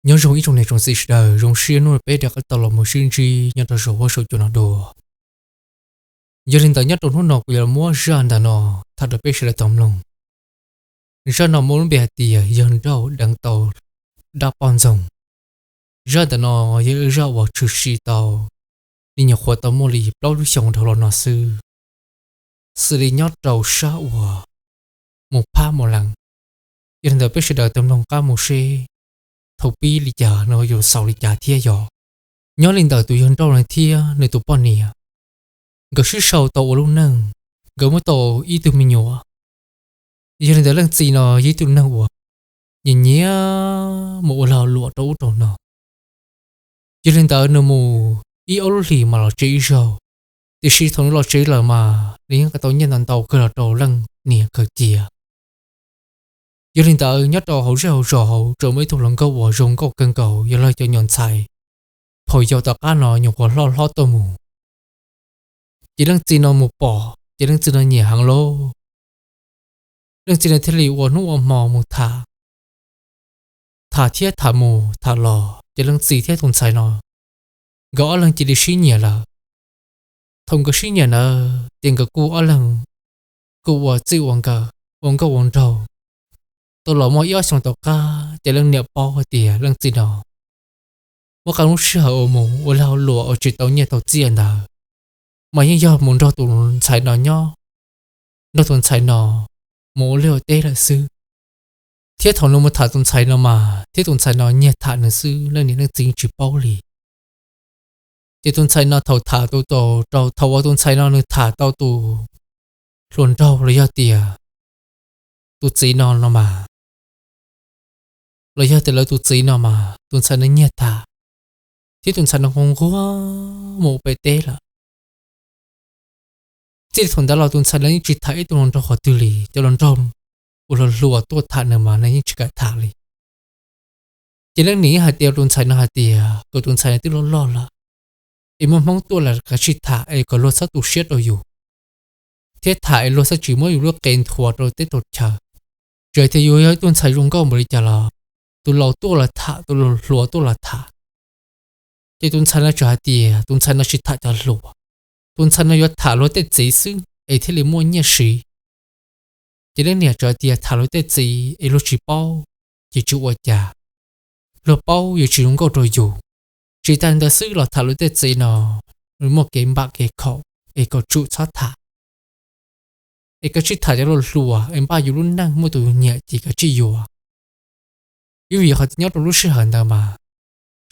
Nyob zoo ib tsoom niam tsoom txiv sawv daws, zoo siab hnub no peb rov qab tau los mus sib ntsib nyob rau saum huab saum cua no dua. Yog li ntawd nyob rau hnub no kuv yuav muab zaj ntawm no tham rau peb sawv daws tau mloog. Zaj no muaj lub npe hais tias yawg nrauj deev tau dab poj ntxoog. Zaj ntawm no yog ib zaj uas tshwm sim tau li nyuam qhuav tau muaj li plaub lub xyoos dhau los no xwb, xws li nyob rau sab uas mus phab mus lees. Yog li ntawd peb sawv daws tau mloog qab mus seb thaum pib li cas no yuav xaus li cas thiab yog. Nyob li ntawm tus yawg nrauj no thiab nws tus poj niam, nkawd sib sau tau ua lub neej, nkawd muaj tau ib tug me nyuam. Yog li ntawd leej txiv no yog ib tug neeg uas nyiam nyiam mus ua lag luam rau ub rau no. Yog li ntawd nws mus ib ob lub hlis mas los tsev ib zaug, tiam sis thaum nws los tsev lawm mas nws yeej tau nyiaj ntau ntau kawg los rau leej niam kawg cia. Yog li ntawd nyob rau hauv zej hauv zos hauv tseem muaj ib tug hluas nkauj uas zoo nkauj kawg nkaus yog lawv cov nyuam ntxhais phau yau tom qab no nyuam qhuav hlob hlob tuaj mus. Ces leej txiv no mus pom ces leej txiv no nyiam heev lauj. Leej txiv no thiaj li ua hnub ua hmo mus tham, tham thiab tham mus tham los ces leej txiv thiab tus ntxhais no nkawd ob leeg cia li sib nyiam lawm. Thaum nkawd sib nyiam ntawd ces nkawd kuj ob leeg kuj ua txij ua nkawm ua nkauj ua nraug. Tau los muaj ib ob xyoos tom qab ces leej niam paub hais tias leej txiv no muaj qee lub sij hawm uas mus ua lag luam uas tsis tau nyiaj tau txiaj ntawd, mas yeej yog mus nrog tus ntxhais no nyob, nrog tus ntxhais no mus ua liaj ua teb lawm xwb. Thiab thaum nws mus tham tus ntxhais no mas thiab tus ntxhais no nyiag tham nws xwb, leej niam leej txiv tsis paub li. Ces tus ntxhais no thaum tham tus, thaum uas tus ntxhais no nws tham tau tus hluas nraug los yog tias tus txiv no no mas, los yog tias lawv tus txiv no mas tus ntxhais no nyiag tham, thiab tus ntxhais no nquag nquag mus ua pem teb lawm. Txij li thaum ntawd los tus ntxhais no yeej tsis tham ib tug hluas nraug qhov twg li, cov hluas nraug uas hluas hluas tuaj tham nws mas nws yeej tsis kam tham li. Ces leej niam yeej hais tias tus ntxhais no hais tias kom tus ntxhais no twb loj loj lawm, es muaj hmoob tuaj los kav tsij tham es kom luag txhob tu siab rau yus, thiab tham es luag txhob tsis muab yus lub qe nthuav rau teb rau chaw. Txawm tias yus yog ib tug ntxhais zoo nkauj npaum li cas los tus laus tuaj los tham, tus hluas tuaj los tham. Ces tus ntxhais no txawm hais tias tus ntxhais no tsis tham cov hluas, tus ntxhais no yuav tham luag tej txiv xwb es thiaj li muaj nyiaj siv. Ces leej niam txawm hais tias tham luag tej txiv es luag tsis paub ces tsis ua cas, luag paub yuav tsis zoo nkauj rau yus. Tsis tas ntawd xwb los tham luag tej txiv no muaj kev npam kev khaum, es kom tsum txhob tham, es kav tsij tham cov hluas hluas es npaj yus lub neej muaj tus nyiam ces kav tsij yuav. Vim yog qhov nyob rau lub sij hawm ntawd mas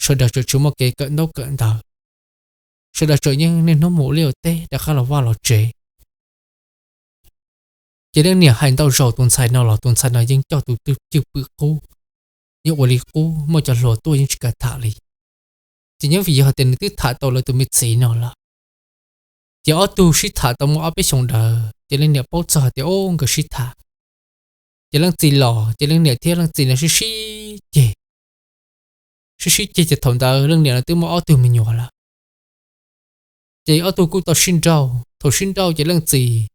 sawv daws tseem tsis muaj kev kawm ntaub kawm ntawv, sawv daws tseem yeej niaj hnub mus ua liaj ua teb rov qab los vaj los tsev. Ces leej niam hais ntau zaus tus ntxhais no los tus ntxhais no yeej coj tus twj cwj pwm qub, yeej ua li qub, muaj cov hluas tuaj yeej tsis kam tham li. Ces nyob vim yog tias nws twb tham tau lawv tus me txiv no lawm, ces ob tug sib tham tau muaj ob peb xyoos ntawd ces leej niam paub txog hais tias o nkawd sib tham. Ces leej txiv los ces leej niam thiab leej txiv no sib sib ceg, sib sib ceg ces thaum ntawd leej niam no twb muaj ob tug me nyuam lawm. Ces ob tug kuj tau sib nrauj, thaum sib nrauj ces leej txiv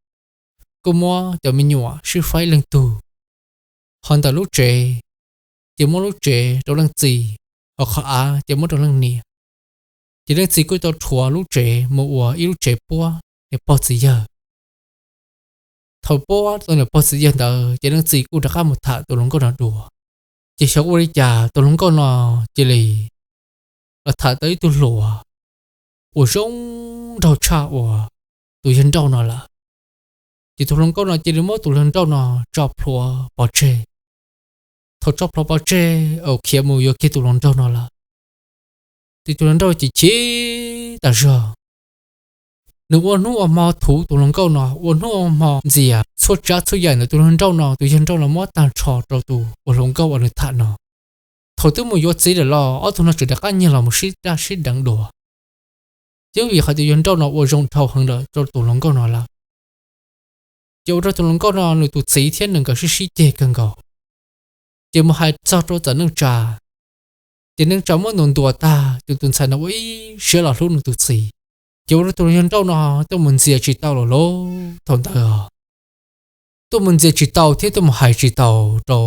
kuj muab cov me nyuam sib faib leej tug. Ho ntawm lub tsev ces muab lub tsev rau leej txiv, ho qhov av ces muab rau leej niam. Ces leej txiv kuj tau rhuav lub tsev mus ua ib lub tsev puab niam pog txiv yawg. Thaum puab tau niam pog txiv yawg ntawd ces leej txiv kuj rov qab mus tham tus hluas nkauj no dua. Ces xyov ua li cas tus hluas nkauj no cia li los tham tau ib tug hluas uas zoo nraug tshaj uas tus yawg nrauj no lawm. Ces tus hluas nkauj no cia li muab tus yawg nrauj no tso plhuav pov tseg. Thaum tso plhuav pov tseg, khiav mus yuav kiag tus hluas nraug no lawm, ces tus hluas nraug ces chim tas zog. Nws ua hnub ua hmo thuv tus hluas nkauj no, ua hnub ua hmo ntxias txhua tsav txhua yam ntawm tus hluas nraug no, tus yawg nrauj no muab tag nrho rau tus uas hluas nkauj uas nws tham no. Thaum twb mus yuav txiv lawm los ob tug no tseem rov qab nyiag los mus sib daj sib deev dua. Ces vim qhov tus yawg nrauj no ua zoo dhau heev lawm rau tus hluas nkauj no lawm, ces ua rau tus hluas nkauj no nws tus txiv thiab nws nkawd sib sib ceg kawg nkaus. Ces mus hais txog rau txawm neej tsa, ces neej tsa muab ntuas ntuas tag ces tus ntxhais no ua ib siab los hlub nws tus txiv. Ces ua rau tus yawg nrauj no tuaj mus ntxias tsis tau lawm lauj. Thaum ntawd tuaj mus ntxias tsis tau thiab tuaj mus hais tsis tau rau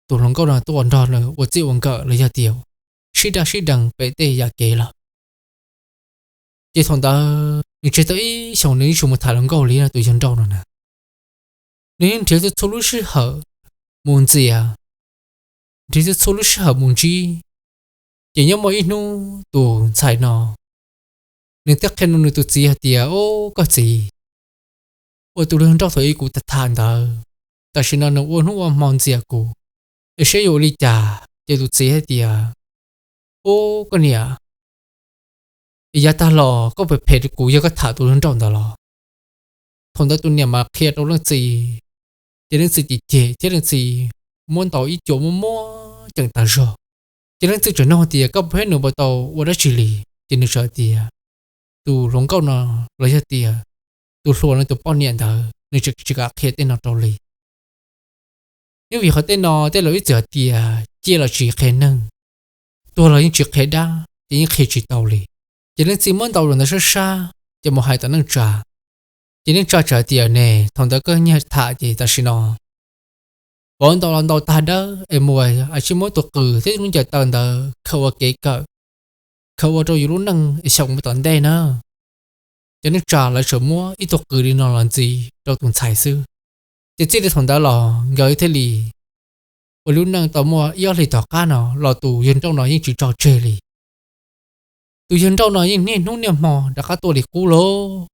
tus hluas nkauj no tuaj ua nrog nws ua txij ua nkawm los yog tias sib daj sib deev pem tej yam kev lawm. Ces thaum ntawd nws tseg tau ib xyoos nws yeej tsis mus tham hluas nkauj li no, tus yawg nrauj no na. Nws yeej nrhiav txhua txhua lub sij hawm mus ntxias, nrhiav txhua txhua lub sij hawm mus ntsib. Ces nyob muaj ib hnub tus ntxhais no nws thiaj qhia rau nws tus txiv hais tias, Ub, koj txiv, uas tus hluas nraug thaum ub kuv tham ntawd, tam sim no nws ua hnub ua hmo ntxias kuv, es saib yuav ua li cas. Ces tus txiv hais tias, Ub, koj niam, yav tag los koj phem phem rau kuv yog koj tham tus hluas nraug ntawd los? Thaum ntawd tus niam mas qhia rau leej txiv, ces leej txiv cem cem thiab leej txiv muab ntaus ib cuam muab muab ceem tas zog. Ces leej txiv tseem nug tias, Koj phem nws puas tau ua dab tsi li? Ces nws txawm tias, Tus hluas nkauj no los yog tias tus hluas no tus poj niam ntawd nws tsis kam qhia tej no rau li. Nyob vim qhov tej no tej laus ib txwm hais tias, Ciaj los tsis qhia neeg, tuag los yeej tsis qhia dab, ces yeej qhia tsis tau li. Ces leej txiv muab ntaus zaum ntawd sab sab, ces mus hais tom neej tsa. Ces neej tsa txawm hais tias, Ne, thaum ntawd koj nyiag tham ces tam sim no pov ntaus los ntaus tag dawb es mus, cia li muab tus qws thiab lub ncaws taw ntawd khaws ua kev kawm, khaws ua rau yus lub neej es xyaum mus tom ntej na. Ces neej tsa lawv txawm muab ib tug qws li no los ntxiv rau tus ntxhais xwb. Ces txij li thaum ntawd los nkawd thiaj li ua lub neej tau muaj ib ob hlis tom qab no los tus yawg nrauj no yeej tsis tso tseg li. Tus yawg nrauj no yeej niaj hnub niaj hmo rov qab tuaj li qub lauj.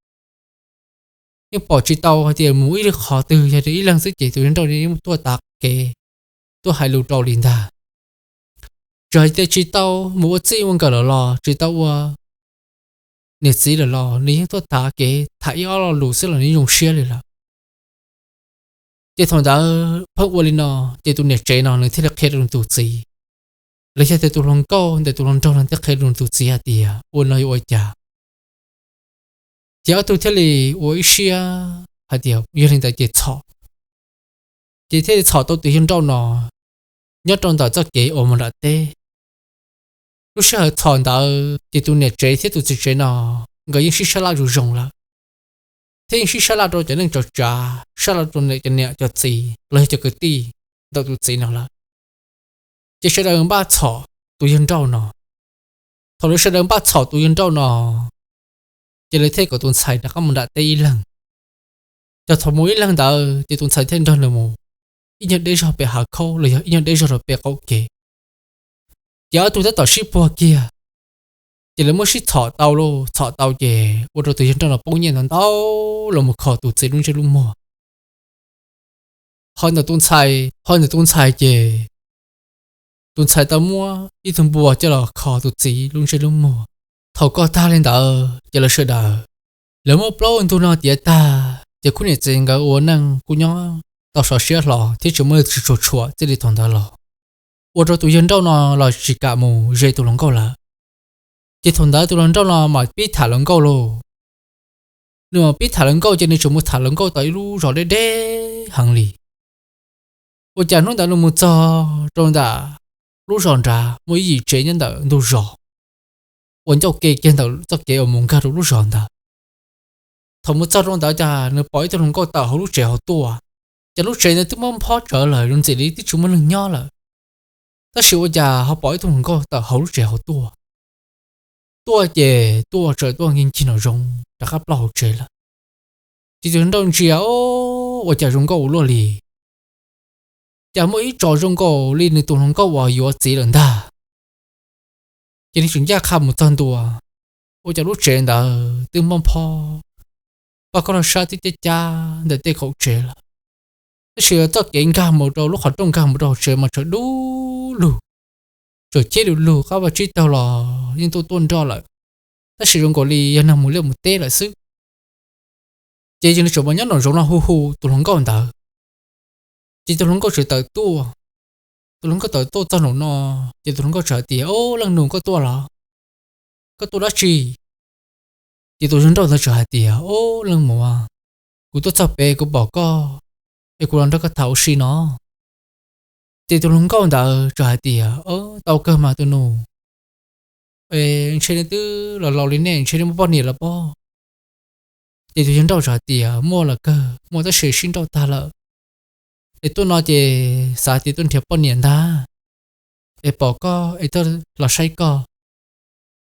Yeej pom tsis tau hais tias mus ib qhov twg, yog ib leeg xwb ces tus yawg nrauj yeej tuaj tav kev, tuaj hais lus rau li ntag. Txawm hais tias tsis tau mus ua txij ua nkawm lawm los tsis tau ua niam txiv lawm los nws yeej tuaj tav kev tham ib ob lo lus xwb los nws zoo siab li lawm. Ces thaum ntawd pheej ua li no, ces tus niam tsev no nws thiaj li qhia rau nws tus txiv, los yog tias tus hluas nkauj ntawm tus hluas nraug no thiaj qhia rau nws tus txiv hais tias ua no yuav ua cas. Ces ob tug thiaj li ua ib siab hais tias yog li ntawd ces txhom. Ces thiaj li txhom tau tus yawg nrauj no nyob rau ntawm txoj kev uas mus nram teb. Lub sij hawm txhom ntawd ces tus niam tsev thiab tus txiv tsev no nkawd yeej sib sab laj zoo zoo lawm, thiab yeej sib sab laj rau cov neej tsa, sab laj rau cov niam cov txiv los yog cov kwv tij ntawm tus txiv no lawm. Ces sawv daws npaj txhom tus yawg nrauj no. Thaum lawv sawv daws npaj txhom tus yawg nrauj no, ces lawv thiaj kom tus ntxhais rov qab mus nram teb ib leeg. Ces thaum mus ib leeg ntawd ces tus ntxhais thiaj nrog nws mus ib nyuag deb zog pem hav khaub los yog ib nyuag deb zog rau pem qaum kev. Ces ob tug tab tom sib puag kiag, ces lawv muab sib txhom tau lauj, txhom tau ces ua rau tus yawg nrauj no poob nyiaj ntau ntau los mus kho tus txiv lub ntsej lub muag. Ho ntawm tus ntxhais, ho ntawm tus ntxhais ces tus ntxhais tau muab ib tug npua coj los kho tus txiv lub ntsej lub muag. Thaum kho tag li ntawd ces lawv sawv daws, lawv muab plaub ntug no tiav tag, ces khub niam txiv nkawd ua neej kuj nyob tau sov siab hlo thiab tsis muaj leej twg tshua tshuam txij li thaum ntawd los, ua rau tus yawg nrauj no los tsis kam mus ze tus hluas nkauj lawm. Ces thaum ntawd tus hluas nraug no mam pib tham hluas nkauj lauj. Nws mam pib tham hluas nkauj ces nws tseem mus tham hluas nkauj tau ib lub zos deb deb heev li. Ua cas hnub ntawd nws mus txog rau ntawm lub zos nrad muaj ib yim tsev nyob ntawm ntug zos uas ncauj ke kiag ntawm txoj kev uas mus nkag rau lub zos ntawd. Thaum mus txog rau ntawd cas nws pom ib tug hluas nkauj tawm hauv lub tsev hauv tuaj. Ces lub tsev ntawd twb muab phob tsawv lawm, zoo ntxim li twb tsis muaj neeg nyob lawm, tab sis ua cas ho pom ib tug hluas nkauj tawm hauv lub tsev hauv tuaj. Tuaj ces tuaj txawm tuaj nkig nkig nraum zoov rov qab ploj hauv tsev lawm. Ces tus hluas nraug ntsia, ua cas zoo nkauj ua luaj li, cas muaj ib tsos zoo nkaus li nws tus hluas nkauj uas yuav txiv lawm ntag. Ces nws tseem ncaj qha mus txog ntua, ua cas lub tsev ntawd twb muab phob, pab koj los sab twb cab cab ntawm tej qaum tsev lawm. Tab sis txoj kev nkag mus rau lub qhov rooj nkag mus rau hauv tsev mas tseem dub lug, tseem cheb lug lug, qab vaj tsib taug los yeej tuaj tuaj nroj lawm, tab sis zoo nkaus li yog neeg mus liaj mus teb lawm xwb. Ces nws tseem mus nyob nraum zoov no hu hu tus hluas nkauj ntawd. Ces tus hluas nkauj tseem tawm tuaj, tus hluas nkauj tawm tuaj txog nraum no, ces tus hluas nkauj txawm hais tias, Ob, leej nus, koj tuaj los? Koj tuaj dab tsi? Ces tus yawg nrauj ntawd txawm hais tias, Ob, leej muam, kuv tuaj txog pem kuv pom koj, es kuv los nrog koj tham ua si no. Ces tus hluas nkauj ntawd txawm hais tias, Tau kawg mas tus nus, ntshe nej twb los laus li ne, ntshe nej muaj poj niam lawm pob? Ces tus yawg nrauj txawm hais tias, Muaj lawm kawg, muaj tab sis sib nrauj tag lawm. Es tuaj no ces xav tias tuaj nrhiav poj niam ntag, es pom koj es tuaj los saib koj,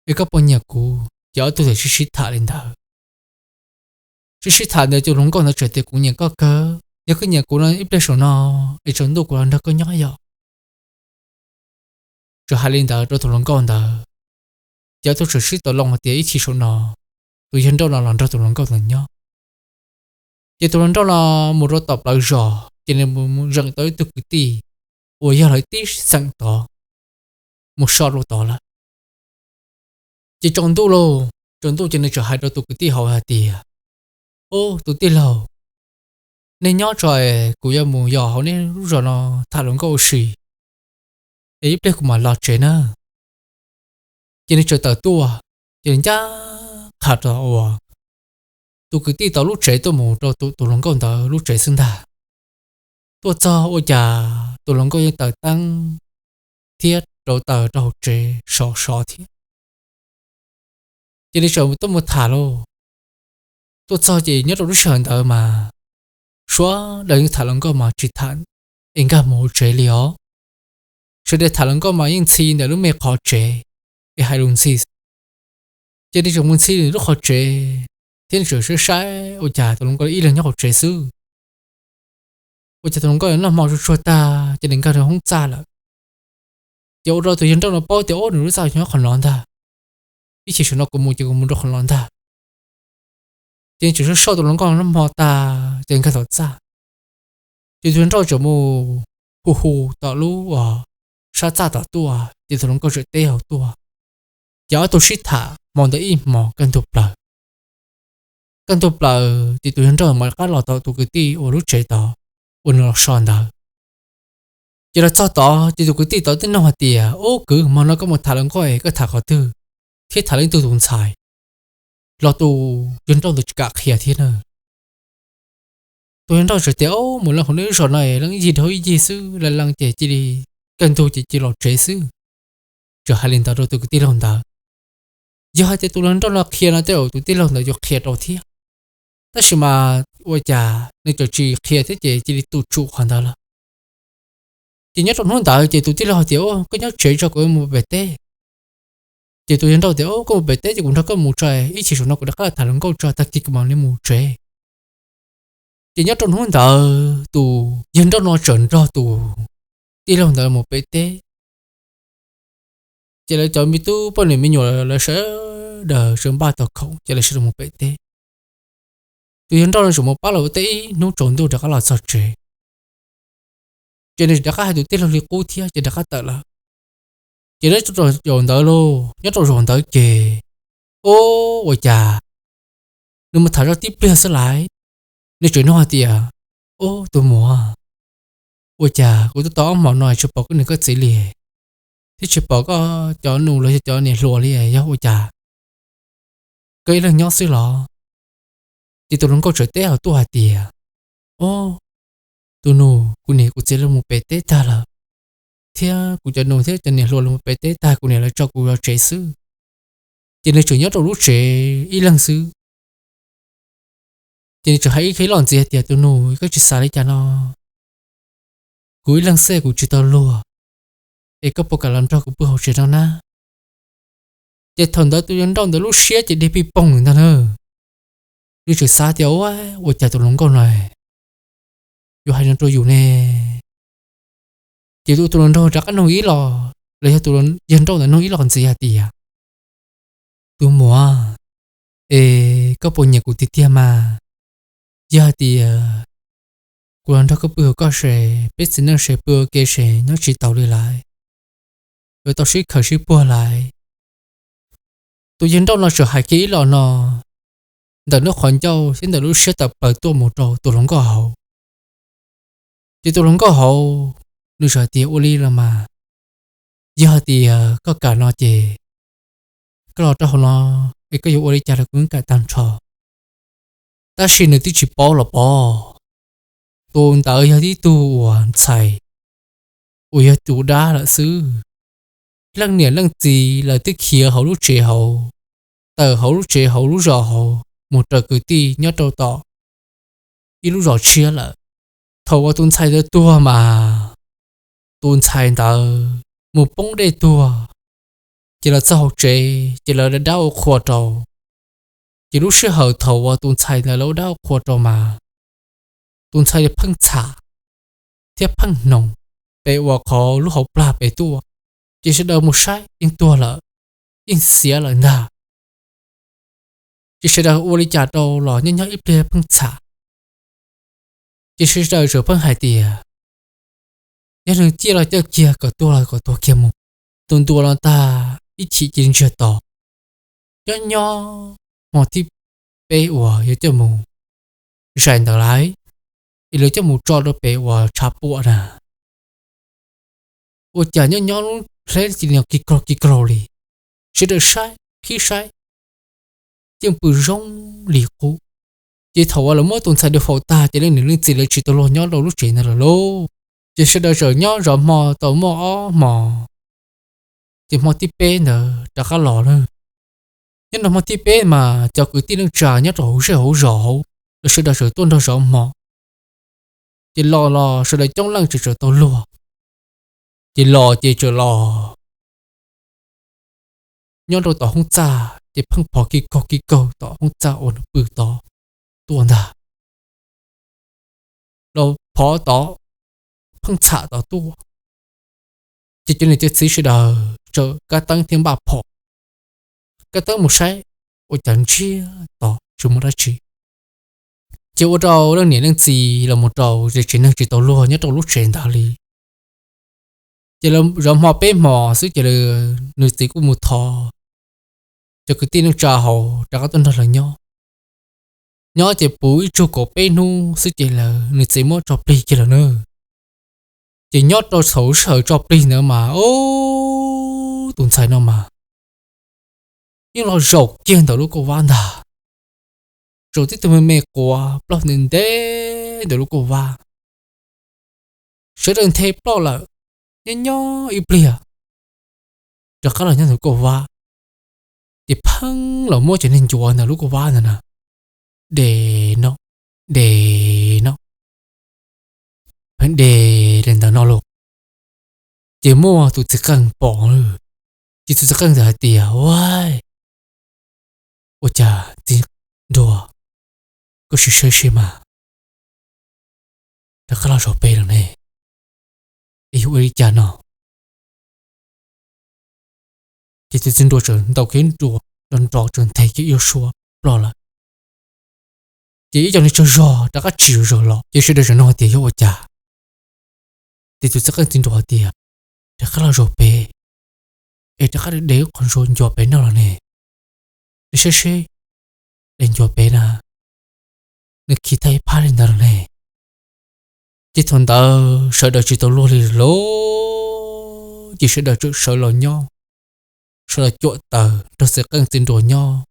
es koj puas nyiam kuv? Ces ob tug txawm sib sib tham li ntawd. Sib sib tham ntawd tus hluas nkauj ntawd txawm tias, kuv nyiam koj kawg, yog koj nyiam kuv no ib pliag saum no es tsaus ntuj kuv los nrog koj nyob yom. Txawm hais li ntawd rau tus hluas nkauj ntawd, ces ob tug txawm sib tau loo hais tias ib chim saum no tus yawg nrauj no los nrog tus hluas nkauj ntawd nyob. Ces tus hluas nrauj no mus rau tom plawv zos ces nws mus zeem tau ib tug kwv tij uas yog lawv tib xeem tod mus so rau tod lawm. Ces tsaus ntuj lauj, tsaus ntuj ces nws txawm hais rau tus kwv tij hauv hais tias, ub, tus tij laug, nej nyob tso es kuv yuav mus yos hauv nej lub zos no tham hluas nkauj ua si, es ib pliag kuv mam los tsev na. Ces nws txawm tawm tuaj, ces nws ncaj qha rau uas tus kwv tij tod lub tsev tuaj mus rau tus hluas nkauj ntawd lub tsev xwb ntag. Tuaj txog ua cas tus hluas nkauj yeej taws teeb thiab rauv taws rau hauv tsev sov sov thiab. Ces nws txawm tuaj mus tham lauj. Tuaj txog ces nyob rau lub sij hawm ntawd mas sawv daws yeej tham hluas nkauj mas tsis tham es nkag mus hauv tsev li os. Sawv daws tham hluas nkauj mas yeej ntxhi ntawm lub me qhov tsev es hais lus ntxhi. Ces nws tseem mus ntxhi nws lub qhov tsev thiab nws tseem saib saib ua cas tus hluas nkauj ib leeg nyob hauv tsev xwb. Ua cas tus hluas nkauj noj hmo tsuag tsuag tag ces nws nkag rau hoob txaj lawm. Ces ua rau tus yawg nrauj no paub tias, ub, nws lub txaj nyob qhov no ntag, ib chim saum no kuv mus ces kuv mus rau qhov no ntag. Ces nws tseem soj soj tus hluas nkauj noj hmo tag ces nkag tom txaj. Ces tus yawg nrauj tseem mus hu hu tom lub sab txaj tom tuaj ces tus hluas nkauj tseem teb hauv tuaj. Ces ob tug sib tham hmo ntawd ib hmos kaj ntug plaws. Kaj ntug plaws ces tus yawg nrauj mam rov qab los tom tus kwv tij uas lub tsev tod uas nws los so ntawd. Ces los txog tod ces tus kwv tij tod twb nug hais tias, ub kwv, hmo no koj mus tham hluas nkauj es koj tham qhov twg thiab tham leej twg tus ntxhais? Los tus yawg nrauj ntawd tsis kam qhia thiab na. Tus yawg nrauj txawm tias, ub, mus leej hauv nej lub zos no es leej ib yig dhau ib yig xwb, leej leej ces cia li kaj ntug ces cia li los tsev xwb. Txawm hais li ntawd rau tus kwv tij laug ntawd. Yog hais tias tus hluas nraug no qhia no tej zaum tus tij laug ntawd yuav qhia rau thiab, tab sis mas ua cas nws txawm tsis qhia thiab ces cia li tu tsum qhov ntawd lawm. Ces nyob rau hnub ntawd ces tus tij laug tias, koj nyob tsev tso, kuv mus pem teb. Ces tus yawg nraug tias, koj mus pem teb ces kuv nrog koj mus tso, ib chim saum no kuv rov qab tham hluas nkauj tso, tag kis kuv mam li mus tsev. Ces nyob rau hnub ntawd tus yawg nraug no txawm nrog tus tij laug ntawd mus pem teb. Ces lawv cov me tub poj niam me nyuam lawv sawv daws sawv npaj tau khoom ces lawv sawv daws mus pem teb. Tus yawg nraug no tseem mus pab lawv ua teb ib hnub tsaus ntuj rov qab los txog tsev. Ces nws rov qab hais tus tij laug li qub thiab ces rov qab tawm lawm. Ces nyob rau zaum ntawd lauj, nyob rau zaum ntawd ces, ub, ua cas nws mus tham zoj tib pliag xwb lais, nws tseem nug hais tias, ub, tus muam, ua cas kuv tuaj tau ob hmos no tsis pom koj niam koj txiv li, thiab tsis pom koj cov nus los yog cov niam hluas li, yog ua cas koj ib leeg nyob xwb los? Ces tus hluas nkauj txawm teb hauv tuaj hais tias, ub, tus nus, kuv niam kuv txiv lawv mus pem teb tag lawm, thiab kuv cov nus thiab cov niam hluas lawv mus pem teb tag, kuv niam lawv tso kuv zov tsev xwb. Ces nws tseem nyob rau lub tsev ib leeg xwb. Ces nws tseem hais ib qho loj ntxiv hais tias, tus nus, koj tsis xav li cas no, kuv ib leeg xwb kuv tsis tau luag, es koj puas kam los nrog kuv pw hauv tsev no na? Ces thaum ntawd tus yawg nraug ntawd lub siab ces dig pij poog ntag na. Nws tseem xav tias, ua, ua cas tus hluas nkauj no yuav hais no rau yus ne? Ces tus, tus hluas nraug rov qab nug ib los, los yog tus yawg nraug ntawd nug ib los ntxiv hais tias, tus muam, es koj puas nyiam kuv tiag tiag mas? Yog hais tias kuv los nrog koj pw hauv koj se, peb txiv neej se pw ua ke se nyob tsis taus li lawm, yuav tau sib khaws sib puag lawm. Tus yawg nraug no tseem hais kiag ib los no ntawm nws qhov ncauj thiab ntawm lub siab tawm plaws tuaj mus rau tus hluas nkauj hauv. Ces tus hluas nkauj hauv nws txawm hais tias, ua li los mas, yog hais tias koj kam no ces koj los rau hauv no, es koj yuav ua li cas los kuv yeej kam tag nrho. Tab sis nws twb tsis paub los pov, tus ntawd yog tib tug uas ntxhais uas yog tus dab lawm xwb. Leej niam leej txiv lawv twb khiav hauv lub tsev hauv, tawm hauv lub tsev hauv lub zos hauv mus raws kwv tij nyob rau tom ib lub zos tshiab lawm. Thaum uas tus ntxhais ntawd tuag mas tus ntxhais ntawd mus poob dej tuag, ces lawv txog hauv tsev ces lawv dab ua qhua rau. Ces lub sij hawm thaum uas tus ntxhais ntawd lawv ua dab ua qhua rau mas tus ntxhais pheej txham thiab pheej hnoos pem uas qhov lub hauv plag pem tuaj, ces sawv daws mus saib yeej tuag lawm, yeej xiav lawm ntag. Ces sawv daws ua li cas rau los nyob nyob ib pliag pheej txham. Ces sawv daws txawm pheej hais tias, yog nws ciaj los coj kiag, kom tuag los kom tuag kiag mus. Tus ntuas los tag ib chim cia li ntsiag to. Nyob nyob hmo thib peb uas yuav coj mus zais ntawd lawm, es lawv coj mus tso rau pem uas tshav puam na, ua cas nyob nyob lub hleb cia li no kig kaug kig kaug li. Sawv daws saib khib saib, yeej pw zoo li qub. Ces thaum uas lawv muab tus ntxhais dua faus tag ces leej niam leej txiv lawv tsis tau luag nyob rau lub tsev ntawd lawm lauj. Ces sawv daws txawm nyob zov hmo tau muaj ob hmo, ces hmo thib peb ntawd rov qab los lawm. Nyob rau hmo thib peb mas cov kwv tij neej tsa nyob rau hauv zej hauv zos hauv, lawv sawv daws txawm tuaj nrog zov hmo. Ces los los sawv daws coob leej txawm tau luag, ces los ces txawm los nyob rau tom hoob txaj ces pheej phov kig kaug kig kaug tom hoob txaj uas nws pw tod tuaj ntag, los phov tod, pheej txham tod tuaj. Ces cov niam cov txiv sawv daws txawm kab teeb thiab npaj phom, kab teeb mus saib, ua cas ntsiag to tsis muaj dab tsi. Ces ua rau leej niam leej txiv los mus rau ces tsev neeg tsis tau luag nyob rau lub tsev ntawd li. Ces lawv zov hmo peb hmo xwb ces nws txiv kuj mus thov cov kwv tij neej tsa hauv rov qab tuaj nrog lawv nyob. Nyob ces puv ib tsug kaum peb hnub xwb ces lawv, nws txiv muab tso plig kiag lawm na. Ces nyob rau thaum sij hawm tso plig ntawd mas tus ntxhais no mas yeej los zaum kiag ntawm lub kauj vab ntag, zaum tib tug me me quav plaub ntev ntev ntawm lub kauj vab. Sawv daws nthe ploj lawm, nyob nyob ib pliag rov qab los nyob ntawm kauj vab, ces pheej los muab cov niag ncuav ntawm lub kauj vab ntawd na, de no, de no, pheej de li ntawd no lauj. Ces muaj tus txiv qeej pom, ces tus txiv qeej txawm hais tias, ua, ua cas txiv nruas, koj sim saib seb mas, rov qab los zaum pem lawm ne, es yuav ua li cas no? Ces tus txiv nruas txawm ntaus kiag nruas nrov nrov txawm nthe kiag ib suab ploj lawm. Ces ib co neeg tsaug zog rov qab tsis zaum los ces sawv daws txawm nug tias yog ua cas. Ces tus txiv qeej txiv nruas hais tias, rov qab los zaum pem, es rov qab de de qhov ncuav pem noj los ne, es saib seb daim ncuav pem na nws khi tag ib phab li ntawd los ne. Ces thaum ntawd sawv daws tsis tau luag li lauj, ces sawv daws txawm sawv los nyob, sawv los cuam taws nrog txiv qeej txiv nruas nyob.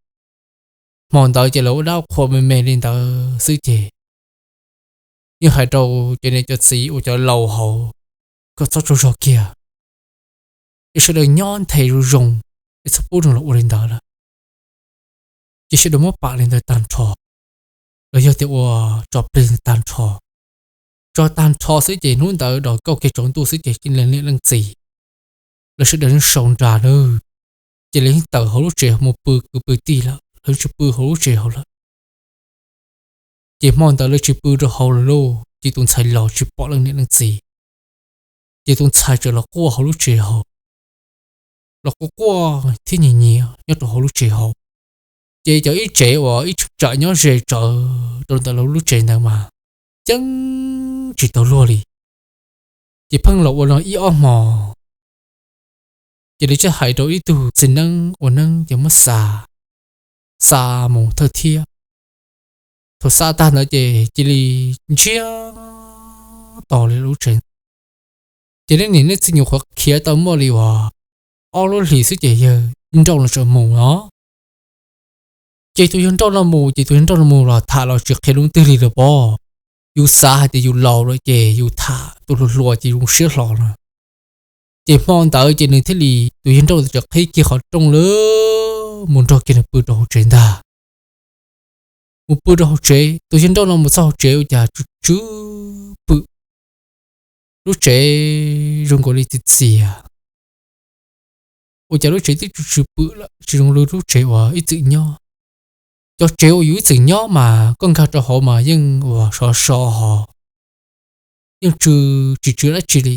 Hmo ntawd ces lawv ua dab qhua me me li ntawd xwb ces yeej hais rau cov niam cov txiv uas cov laus hauv kom txhob tsaug zog kiag, es sawv daws nyob nthe zoo zoo, es txhob pub rau los ua li ntawd lawm. Ces sawv daws muab pam li ntawd tag nrho, los yog tias ua tso plig tag nrho. Tso tag nrho xwb ces hnub ntawd dos kauj kiag tsaus ntuj xwb ces leej niam leej txiv lawv sawv daws yeej sau nra na, ces lawv yeej tawm hauv lub tsev mus pw kwv pw tij lawm, lawv tsis pw hauv lub tsev hauv lawm. Ces hmo ntawd lawv tsis pw rau hauv lawm lauj, ces tus ntxhais los tsis pom leej niam leej txiv. Ces tus ntxhais txawm los quaj hauv lub tsev hauv, los quaj quaj thiab nyiav nyiav nyob rau hauv lub tsev hauv. Ces cov ib tsev uas ib tsam nyob ze tsawv rau ntawm lawv lub tsev ntawd mas yeej tsis tau luag li. Ces pheej los ua no ib ob hmo, ces lawv thiaj hais rau ib tug txiv neeb ua neeb ces muab xa, xa mus thawj thiab. Thaum xa tag ntawd ces cia li ntsiag to li lub tsev. Ces leej niam leej txiv nyuam qhuav khiav tau muaj li uas ob lub hlis xwb ces yawg nrauj los txawm mus os. Ces tus yawg nrauj no mus ces tus yawg nrauj no mus los tham los tsis qhia lub twg li lawm pob. Yus xav hais tias yus laus lawm ces yus tham tus hluas hluas ces yus siab hlo no. Ces hmo ntawd ces nws thiaj li, tus yawg nrauj txawm qhib kiag qhov rooj lawm mus nrog kiag nws pw rau hauv tsev ntag. Mus pw rau hauv tsev, tus yawg nrauj no mus txog hauv tsev ua cas tsw tsw pw lub tsev zoo nkaus li txias txias. Ua cas lub tsev twb tsw tsw pwm lawm, tsis zoo li lub tsev uas ib txwm nyob. Cov tsev uas yus ib txwm nyob mas koj nkag rau hauv mas yeej uas sov so hos, yeej tsw, tsis tsw dab tsi li,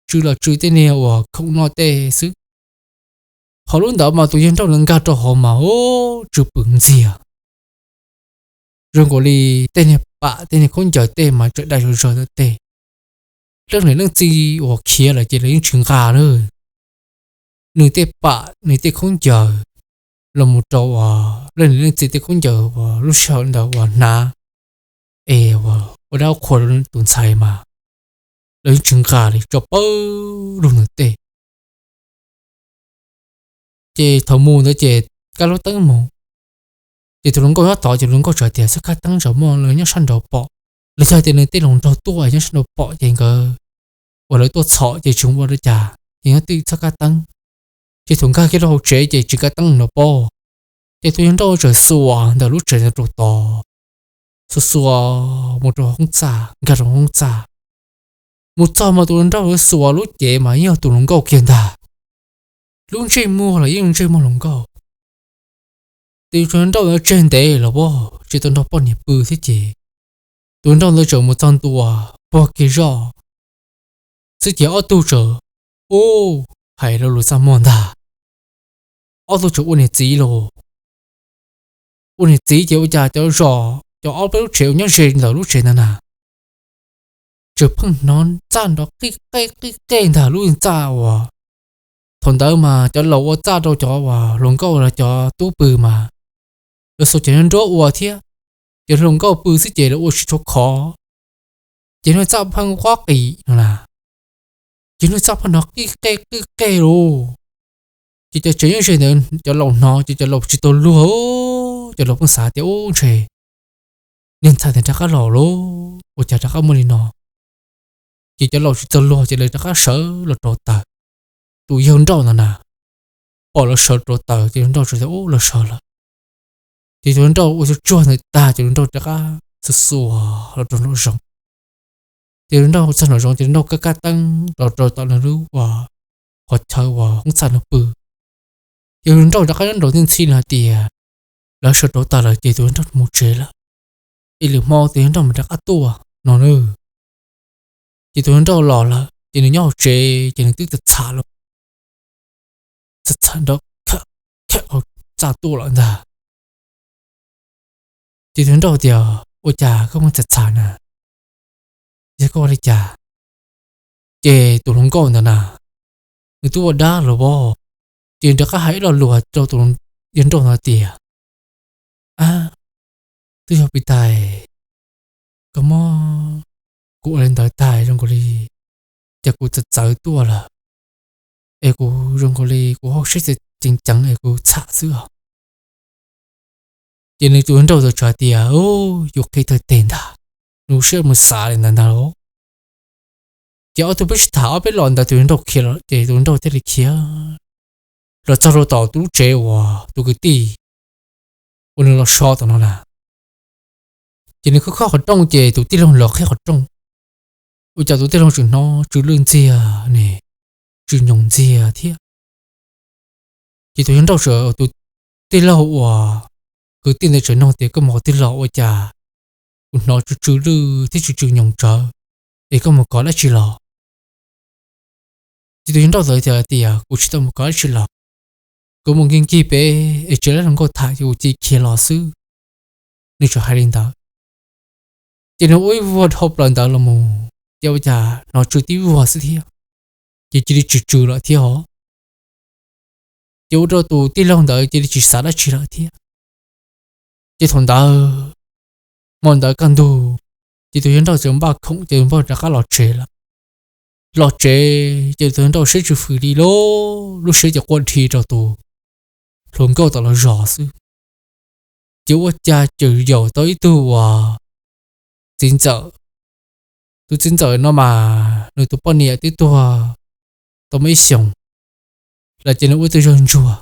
tsw los tsw tej niag uas khoom noj tej xwb. Ho lub ntawd mas tus yawg nrauj nkag rau hauv mas ub, tsw pwm ntxiag, zoo nkaus li tej niag pam tej niag khaub ncaws tej mas tseem dai zog zog tej. Leej niam leej txiv uas khiav lawm ces lawv yeej tsis nqa na, nws tej pam nws tej khaub ncaws los mus rau uas leej niam leej txiv tej khaub ncaws uas lub sij hawm ntawd uas hnav es ua dab ua qhua rau tus ntxhais mas lawv yeej tsis nqa li, tso pawg lug ntawm tej. Ces thaum mus ntawd ces kaj lub teeb mus, ces tus hluas nkauj nyob tod ces hluas nkauj txawm tias txhob kaj teeb, tsam muaj lawv nyob sab nraud pom, los yog tias nws tej hluas nraug tuaj nyob sab nraud pom ces nkawd uas lawv tuaj txhom ces tsis ua li cas, ces nyob twj txhob kaj teeb. Ces thaum nkag kiag rau hauv tsev ces tsis kaj teeb no pob, ces tus yawg nrauj txawm xuas ntawm lub tsev ntawd rau tod, xuas xuas mus rau hoob txaj, nkag rau hoob txaj. Mus txog mas tus hluas nraug xuas lub cev mas yeej yog tus hluas nkauj kiag ntag. Lub ntsej muag los yeej ntsej muag hluas nkauj. Ces tus hluas nraug ntawd tseg ntev los pob, tsis tau nrog poj niam pw thiab ces tus hluas nraug ntawd txawm mus txog ntua, puag kiag zoj xwb ces ob tug txawm, ub, hais lo lus txaj muag ntag, ob tug txawm ua niam txiv lauj. Ua niam txiv ces ua cas cov zos, cov ob peb lub tsev uas nyob ze ntawm lub tsev ntawd na, txawm pheej hnov txaj nrov qij qej qij qej ntag, lub txaj uas thaum ntawd mas cov laus ua txaj rau cov uas hluas nkauj los cov tub pw mas lawv xuas cov nruab ua thiab, cov hluas nkauj pw xwb ces lawv ua tsis tshua khov, ces lub txaj pheej qob qis no na, ces lub txaj pheej hnov qij qej qij qej lauj. Ces cov tsev nyob ze ntawd cov laus hnov ces cov laus tsis tau luag, cov laus pheej xav tias ub, ntshe niag ntxhais ntawd rov qab los lauj, ua cas rov qab muaj li no. Ces cov laus tsis tau luag ces lawv rov qab sawv los rauv taws. Tus yawg nrauj ntawd na, pom lawv sawv rauv taws ces tus nrauj txawm tias ub, lawv sawv lawm. Ces tus nrauj ua tsuag tsuag ntawd tag ces tus nrauj rov qab xuas xuas los rau nraum zoov. Ces tus nrauj txog nraum zoov ces tus nrauj kaj kaj teeb los rau tom nws lub uas qhov chaw uas hoob txaj nws pw. Ces tus nrauj rov qab nyob nraud ntxhi ntxhi nws hais tias lawv sawv rauv taws lawm ces tus nrauj mus tsev lawm, es lwm hmo tus nrauj mam rov qab tuaj no na. Ces tus nrauj los lawm ces nws nyob hauv tsev ces nws twb txham txham los, txham txham nrov khawm khawm hauv txaj tuaj lawm ntag. Ces tus nrauj tias ua cas koj muaj txham txham na, yog koj ua li cas? Ces tus hluas nkauj ntawd na, nws twb ua dab los pob, ces nws rov qab hais ib lo lus rau tus yawg nrauj ntawd tias, ab, twb yog pis tais, koj muab kuv ua li ntawd tag zoo nkaus li cas kuv txawv txawv tuaj lawm, es kuv zoo nkaus li kuv hauj siab tseem ceev es kuv txham xwb os. Ces nws tus yawg nrauj txawm hais tias, yus qhia tawg teg ntag, nws siab mus xav li ntawd ntag lauj. Ces ob tug peb sib tham ob peb los ntawd tus yawg nrauj khiav lawm ces tus yawg nrauj thiaj li khiav los txog rau tom tus lub tsev uas tus kwv tij uas nws los so tom no na. Ces nws khob khob qhov rooj ces tus tij laug los qhib qhov rooj, ua cas tus tij laug tseem hnov tsw lwj ntxiag ne, tsw nyoos ntxiag thiab. Ces tus yawg nrauj txawm, tus tij laug uas kwv tij ntawd txawm nug tias, koj mus qhov twg los ua cas kuv hnov tsw tsw lwj thiab tsw tsw nyoos tsawv, es koj mus kov dab tsi los? Ces tus yawg nrauj ntawd tias, kuv tsis tau mus kov dab tsi los, kuv mus nkig nkig pem es tsev lab hluas nkauj tham ces kuv cia li khiav los xwb. Nws txawm hais li ntawd, ces nws ua ib vuag dhau plaws ntawd los mus, ces ua cas hnov tsw tib vuag xwb thiab, ces cia li tsis tsw lawm thiab os. Ces ua rau tus tij laug ntawd cia li tsis xav dab tsi lawm thiab. Ces thaum ntawd, hmo ntawd kaj ntug, ces tus yawg nrauj txawm npaj khoom ces npaj rov qab los tsev lawm. Los tsev ces tus yawg nrauj siab tsw fwm li lauj, lub siab ces quaj dhi rau tus hluas nkauj tom lawv zos xwb. Ces ua cas txawm yaum tau ib tug uas txiv ntxawm. Tus txiv ntxawm no mas nws tus poj niam twb tuag tau muaj ib xyoos lawm ces nws ua ib tug yawg ntsuag.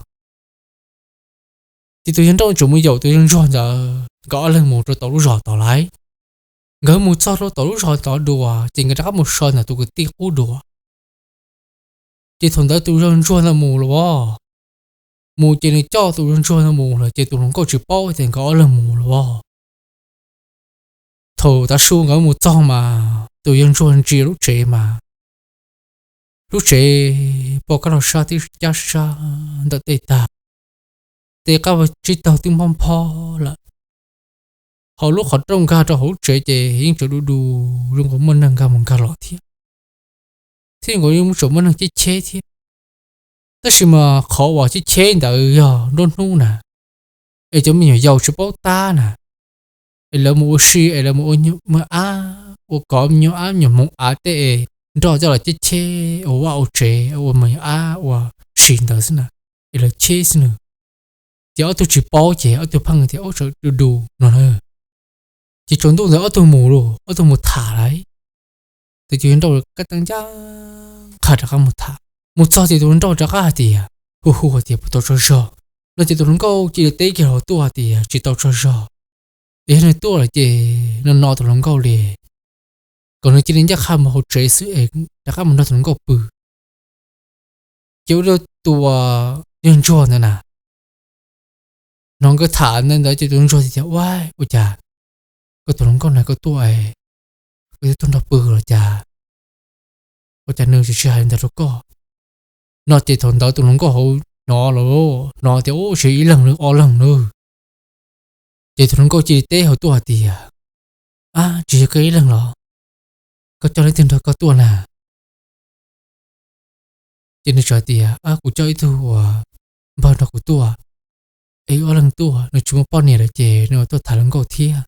Ces tus yawg nrauj tseem mus yaum tus yawg ntsuag ntawd, nkawd ob leeg mus rau tom lub zos tod lawm. Nkawd mus txog rau tom lub zos tod dua ces nkawd rov qab mus so ntawm tus kwv tij qub dua. Ces thaum ntawd tus yawg ntsuag ntawd mus los as, mus ces nws coj tus yawg ntsuag ntawd mus lawm ces tus hluas nkauj tsis paub tias nkawd ob leeg mus los as. Thaum tav su nkawd mus txog mas tus yawg ntsuag ntsia lub tsev mas lub tsev pom kab laug sab tib cab sab ntawm tej tag, tej qab tsib taug twb nphob nphob lawm. Hauv lub qhov rooj nkag rau hauv lub tsev ces yeej tseem du du, zoo nkaus muaj neeg nkag mus nkag los thiab, thiab zoo nkaus yeej tseem muaj neeg cheb cheb thiab. Tab sis mas qhov uas cheb cheb ntawd yog nruab hnub na, es cov me nyuam yaus tsis paub tab na, es lawv mus ua si es lawv mus ua nyuag ab, ua kov me nyuag ab me nyuag hmoov av tej es nroj coj los cheb cheb ua vaj ua tsev ua me nyuam ab ua si ntawd xwb na, es lawv cheb xwb na. Ces ob tug tsis paub ces ob tug pheej tias ub tseem du du no na. Ces tsaus ntuj ntawd ob tug mus lauj, ob tug mus tham lawm. Ces tus yawg nrauj kaj teeb ncaj qha rov qab mus tham, mus txog ces tus hluas nraug rov qab hais tias, hu hu hais tias puas tau tsaug zog no ces tus hluas nkauj cia li teb kiag hlo tuaj hais tias tsis tau tsaug zog, es yog nws tuaj lawm ces no no tus hluas nkauj li, kom nws cia li ncaj qha mus hauv tsev xwb es rov qab mus nrog tus hluas nkauj pw. Ces ua rau tus yawg ntsuag ntawd na, hnov nkawd tham ntawd ntawd ces tus yawg ntsuag tias, ua, ua cas koj tus hluas nkauj na koj tuaj, koj twb tuaj nrog pw los cas, ua cas nws tsis hais li ntawd rau koj no. Ces thaum ntawd tus hluas nkauj hauv hnov los hnov tias ub tsis ib leeg li ob leeg lauj. Ces tus hluas nkauj cia li teb hlo tuaj hais tias, ab tsis yog koj ib leeg los, koj coj leej twg nrog koj tuaj na? Ces nws txawm tias, kuv coj ib tug uas npawg nrog kuv tuaj, es wb ob leeg tuaj, nws tsis muaj poj niam lawm ces nws tuaj tham hluas nkauj thiab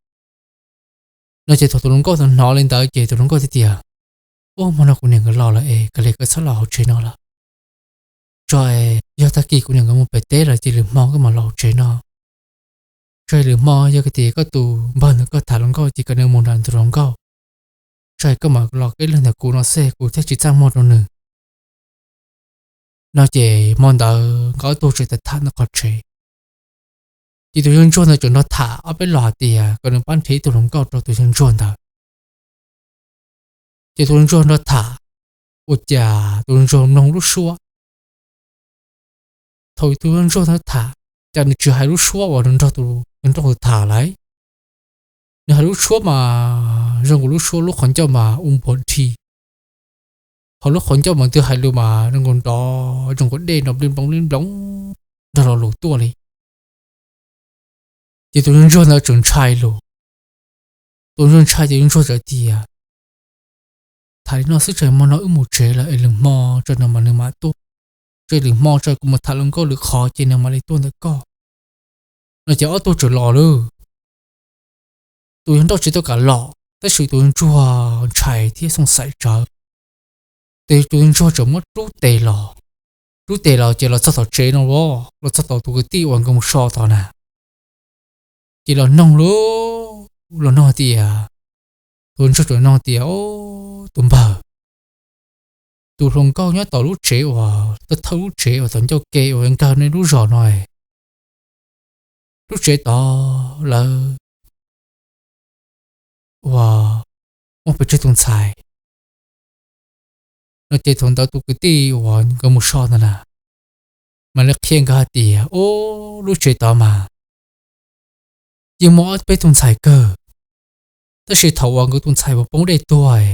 no. Ces thaum tus hluas nkauj hnov li ntawd ces tus hluas nkauj thiaj tias, ub hmo no kuv niam nkawd los lawm es kav liam koj txhob los hauv tsev no lawm, tso es yog tag kis kuv niam nkawd mus pem teb lawm ces lwm hmo koj mam los hauv tsev no. Tso es lwm hmo yog tias koj tus npawg ntawd koj tham hluas nkauj ces kom nws mus nram ntug hluas nkauj, tso es koj mam los koj ib leeg ntawm kuv no xwb kuv thiaj tsis txaj muag rau nws no. Ces hmo ntawd nkawd ob tug tseem tham tham ntawm qhov tsev, ces tus yawg ntsuag ntawd tseem nrog tham ob peb los hais tias kom nws pab nrhiav ib tug hluas nkauj rau tus yawg ntsuag ntawd. Ces tus yawg ntsuag nrog tham, ua cas tus yawg ntsuag mloog lub suab. Thaum tus yawg ntsuag ntawd tham, cas nws tsis hais lub suab uas nws nrog tus yawg ntsuag tham lawm. Nws hais lub suab mas zoo nkaus lub suab lub qhov ncauj mas ua npuas dhi, ho lub qhov ncauj mas twb hais lus mas zoo nkaus nrov, zoo nkaus dej nrov npli nploov npli nploov nrog lo lus tuaj li. Ces tus yawg ntsuag ntawd tseem ntshai lus, tus ntsuag ntshai ces tus ntsuag txawm tias, tham li no xwb tso, hmo no wb mus tsev lawm es lwm hmo tso no mas nws mam tuaj, tso lwm hmo tso kuv mus tham hluas nkauj lwm qhov ces nws mam li tuaj ntawm koj no. Ces ob tug tseem los lawm, tus yawg nraug tsis tau kam los tab sis tus yawg ntsuag ntshai thiab xoom xaim tsawv. Ces tus yawg ntsuag tseem muab rub tes los, rub tes los ces los txog tom tsev no, los txog tom tus kwv tij uas nkawd mus so tod na. Ces los noog lub, los noog tias, tus yawg ntsuag tseem noog tias, tus npawg, tus hluas nkauj nyob tom lub tsev uas thawj lub tsev uas tom ncauj ke uas nkag nej lub zos no, lub tsev tod lawv uas muaj pes tsawg tus ntxhais no? Ces thaum ntawd tus kwv tij uas nkawd mus so ntawd na, mam li qhia nkawd hais tias, ub, lub tsev tod mas yeej muaj ob peb tus ntxhais kawg, tab sis thaum uas nkawd tus ntxhais uas poob dej tuag,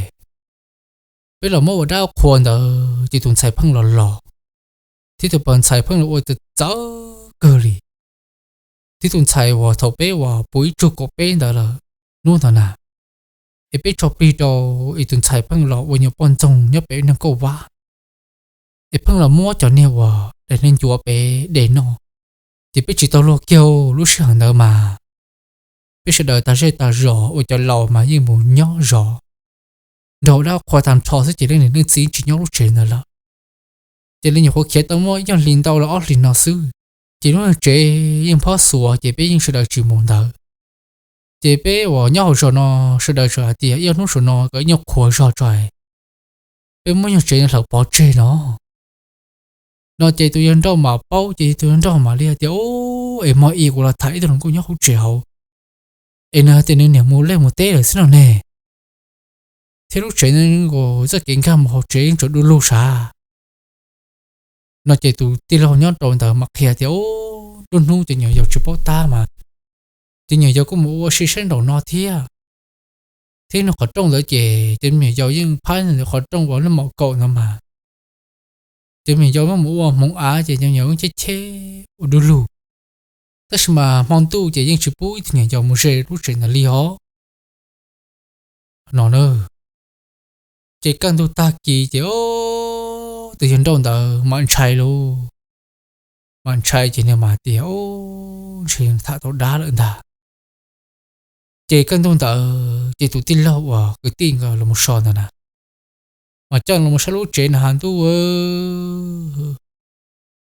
peb los muab ua dab qhua ntawd ces tus ntxhais pheej los los, thiab tus pog ntxhais pheej los ua txawv txawv kawg li, thiab tus ntxhais uas thaum peb uas puv ib tsug kaum peb ntawd lawm hnub ntawd na, es peb tso plig rau, es tus ntxhais pheej los ua nyuam poj ntxoog nyob pem neeg kauj vab, es pheej los muab cov niag uas daim niag ncuav pem de noj. Ces peb tsis tau luag kiag lub sij hawm ntawd mas, peb sawv daws tas zej tas zos uas cov laus mas yeej mus nyob zov nrog dab qhua tag nrho xwb ces leej niam leej txiv tsis nyob lub tsev ntawd lawm. Ces li nyuam qhuav khiav tau muaj ib nyuag hlis ntau los ob hlis no xwb, ces lub tsev yeej phob xuav ces peb yeej sawv daws tsis mus ntawd. Ces peb uas nyob hauv zos no sawv daws txawm hais tias ib ob hnub saum no kom ib nyuag qhuav zog tso, peb muab nyuag tsev hlawv pov tseg no. No ces tus yawg nraug mas paub ces tus yawg nraug mam li hais tias, ub, es hmo i kuv los tham ib tug hluas nkauj nyob hauv tsev hauv, es nws hais tias nws niam mus liaj mus teb lawm xwb no ne. thiab lub tsev no txoj kev nkag mus hauv tsev yeej tseem du lug sav. No ces tus tij laug nyob rau ntawd mas qhia tias, Nruab hnub ces nyuam yaus tsis paub tab mas, ces nyuam yaus kuj mus ua si saib nraum no thiab. Thiab nws qhov rooj ntawd ces cov me nyuam yaus yeej phab ntawd qhov rooj uas lub mom kaum ntawd mas, ces me nyuam yaus muab mus ua hmoov av ces cov me nyuam yaus cheb cheb ua du lug. Tab sis mas hmo ntuj ces yeej tsis pub ib tug me nyuam yaus mus ze lub tsev ntawd li os. No na, ces kaj ntug tag kis ces tus yawg nrauj ntawd mam ntshai lauj. Mam ntshai ces nws mam tias, Ntshe tham tau dab lawm ntag. Ces kaj ntug ntawd ces tus tij laug uas kwv tij nkawd los mus so ntawd na, mas coj los saib lub tsev na has ntuj,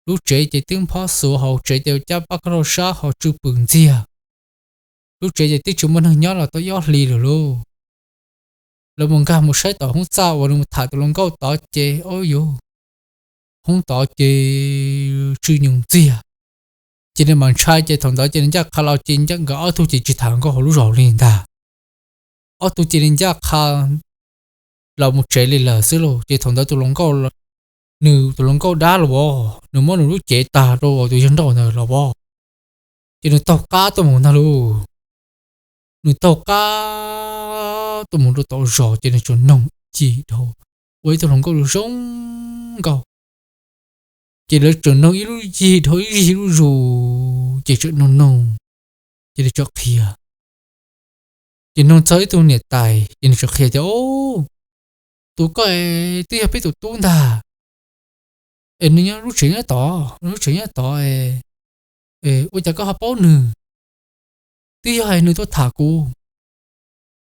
lub tsev ces twb nphob xuav, hauv tsev ces cab pab khaub lau sab ho tsw pwm ntxiag. Lub tsev ces twb tsis muaj neeg nyob los tau ib ob hlis lawm lauj. Lawv mus nkag mus saib tom hoob txaj uas nws mus tham tus hluas nkauj tod ces, o yus, hoob tod ces tsw nyuj ntxiag. Ces nws mam ntshai ces thaum ntawd ces nws ncaj qha los ces nkawd ob tug ces tsis tham hluas nkauj hauv lub zos li ntag. Ob tug ces nws ncaj qha los mus tsev li lawm xwb lauj. Ces thaum ntawd tus hluas nkauj, nws tus hluas nkauj dab los as, nws muab nws lub cev tag rau tus yawg nrauj ntawd los as, ces nws taug qab tuaj mus ntag lauj. Nws taug qab tuaj mus rau tom zos ces nws tsuas noog ib yig dhau, ua ib tug hluas nkauj zoo nkauj. Ces lawv tsuas noog ib lub yig dhau ib yig lub zus ces tsuas noog noog, ces nws tsuas qhia. Ces noog txog ib tug niam tais ces nws tsuas qhia tias, Tus koj es twb yog peb tus tub ntag, es nws nyob lub tsev nyob tod, lub tsev nyob tod, ua cas koj ho paub nws? Twb yog es nws tuaj tham kuv,